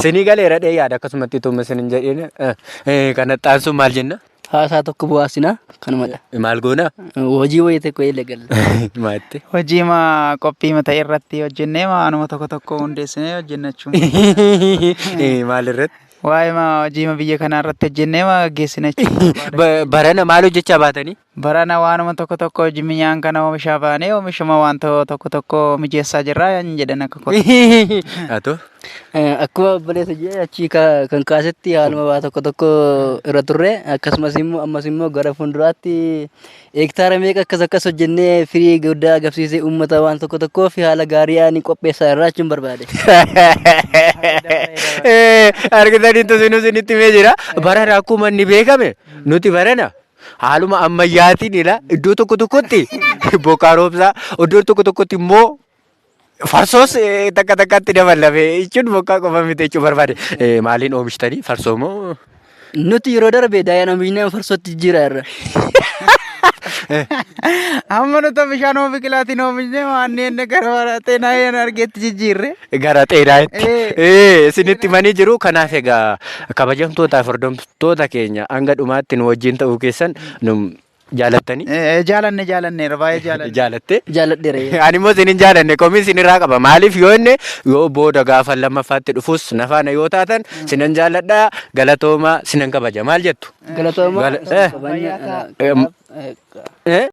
Sinii galeera dhee yaada akkasumatti ituma isin hin jedhin kana xaansuun maal jenna? Haasaa tokko bu'aasina kanumadha. Maal goona? Hojii wayii tokko illee galla. Maatti. Hojii ma qophii mata irratti hojjennee waanuma tokko tokko hundeessinee hojjenna jechuudha. Maal irratti? Waa'ee ma hojii ma biyya kanaa irratti hojjennee ma gaggeessina jechuudha. Barana maal hojjechaa baatanii? Barana waanuma tokko tokko hojii minyaan kana oomishaa baanee oomishuma wanta tokko tokko mijeessaa jirra jedhan akka kootti. Atoo? Akkuma obboleessa jedhe achii kan kaasetti haaluma waa tokko tokko irra turre, akkasumas immoo ammas immoo gara fuulduraatti hektaara meeqa akkas akkas hojjennee firii guddaa agarsiisee uummata waan tokko tokkoo fi haala gaarii ani qopheessaa irraa jechuun barbaade. Argitanii tusinuu isinitti himee jira. Barana akkuma inni beekame nuti barana haaluma ammayyaatiin ila iddoo tokko tokkotti bokkaa roobsaa, iddoo tokko tokkotti immoo farsoos takka takkatti dabalame jechuun bokkaa qofa miti jechuu barbaade. Maaliin oomishtanii, farsoo moo? Nuti yeroo darbe daayaan oomishnee farsootti jijjiiraa irra. Amma nuti bishaan biqilaatiin oomishne waan inni gara xeenaa argeetti jijjiirre. Gara xeenaatti. Isinitti himanii jiru. Kanaaf egaa kabajamtootaaf hordoftoota keenya, hanga dhumaatti nu wajjin ta'uu keessan nu jaalattanii. Jaalanne, jaalanneera, baay'ee jaalanne. Jaalatte? Jaaladheera. Ani immoo isin hin jaalanne, komii isinirraa qaba. Maaliif yoo inni yoo booda gaafa lammaffaatti dhufus na faana yoo taatan sinan jaaladha, galatooma, sinan kabaja. Maal jettu? Galatooma. Eh?